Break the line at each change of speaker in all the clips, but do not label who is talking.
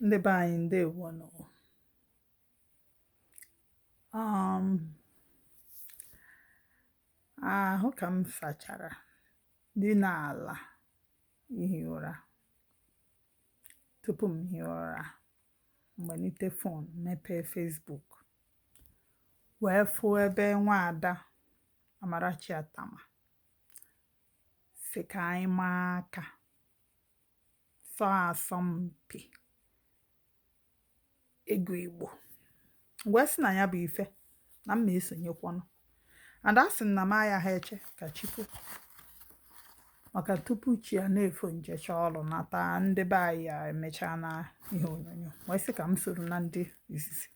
Ndị be anyị ndewonụ. Um, ahụ ka m sachara dina ala ihi ụra. Tupu m hie ụra, m welite phone mepee Facebook wee fụ ebe nwaada Amarachi Atama sị ka anyị maa aka sọọ asọmpi ịgụ Igbo. M wee sị na ya bụ ife na m ma esonyekwanụ and asị m na m ayaghị eche ka chi fo maka tupu chi a na-efo m jecha ọrụ nata ndị be anyị ya emechaa na ihe onyonyo wee sị ka m soro na ndị izizi.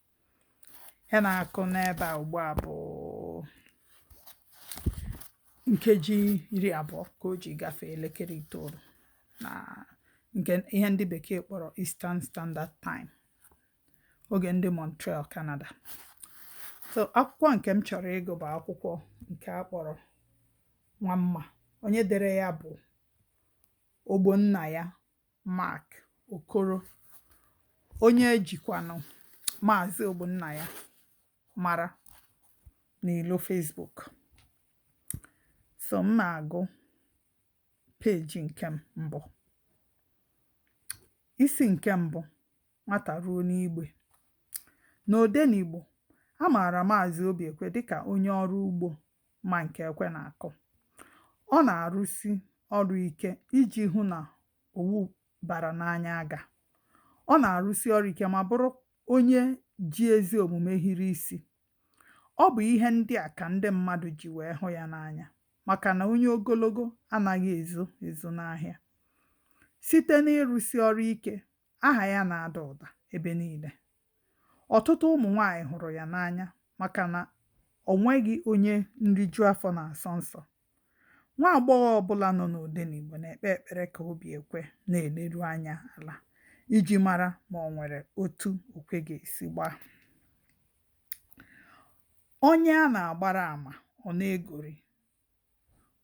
Ihe na-akụ n'ebe a ugbu a bụ nkeji 20 ka o ji gafee elekere 9 na nke ihe ndị bekee kpọrọ Eastern Standard Time oge ndị Montreal, Canada. So akwụkwọ nke m chọrọ ịgụ bụ akwụkwọ nke a kpọrọ Nwamma. Onye dere ya bụ Ogbonnaya Mark Okoro, onye ejikwanụ Maazị Ogbonnaya mara n'ilo Facebook. So m na-agụ peji nke mbụ. Isi nke mbụ, nwata ruo n'igbe. N'Odenigbo, a maara Maazị Obiekwe dịka onye ọrụ ugbo ma nke ekwe na-akụ. Ọ na-arụsi ọrụ ike iji hụ na owu bara n'anya aga. Ọ na-arụsi ọrụ ike ma bụrụ onye ji ezi omume hiri isi. Ọ bụ ihe ndị a ka ndị mmadụ ji wee hụ ya n'anya maka na onye ogologo anaghị ezo ezo n'ahịa. Site n'ịrụsi ọrụ ike, aha ya na-ada ụda ebe niile. Ọtụtụ ụmụ nwaanyị hụrụ ya n'anya maka na o nweghị onye nriju afọ na-asọ nsọ. Nwa agbọghọ ọbụla nọ n'Odenigbo na-ekpe ekpere ka Obiekwe na-eleru anya ala iji mara ma o nwere otu okwe ga-esi gbaa. Onye a na-agbara ama ọ na-egori,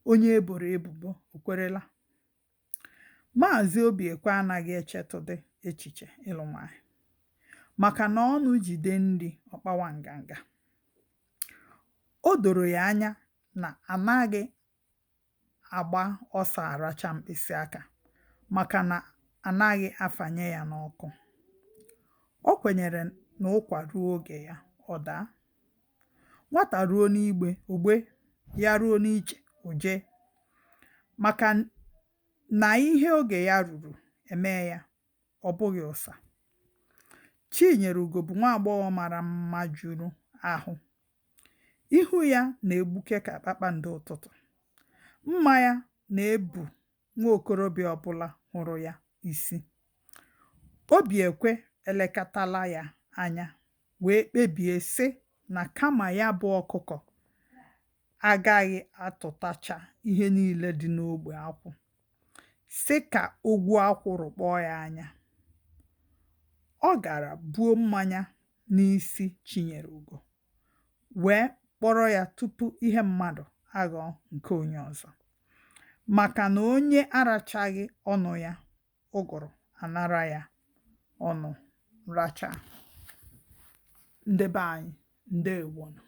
onye e boro ebubo o kwerela. Maazị Obiekwe anaghị echetụdị echiche ịlụ nwaanyị maka na ọnụ jide nri ọ kpawa nganga. O doro ya anya na anaghị agba ọsọ aracha mkpịsị aka maka na anaghị afanye ya n'ọkụ. O kwenyere na ụkwa ruo oge ya, ọ daa. Nwata ruo n'igbe, o gbee, ya ruo n'ije, o jee. Maka na ihe oge ya ruru, e mee ya, ọ bụghị ụsa. Chinyereugo bụ nwa agbọghọ mara mma juru ahụ. Ihu ya na-egbuke ka kpakpando ụtụtụ. Mma ya na-ebu nwa okorobịa ọbụla hụrụ ya isi. Obiekwe elekatala ya anya wee kpebie sị na kama ya bụ ọkụkọ agaghị atụtacha ihe niile dị n'ogbe akwụ, sị ka ogwu akwụ rụkpọọ ya anya. Ọ gara buo mmanya n'isi Chinyereugo wee kpọrọ ya tupu ihe mmadụ aghọọ nke onye ọzọ. Maka na onye arachaghị ọnụ ya, ụgụrụ anara ya ọnụ racha. Ndị be anyị, ndewonụ.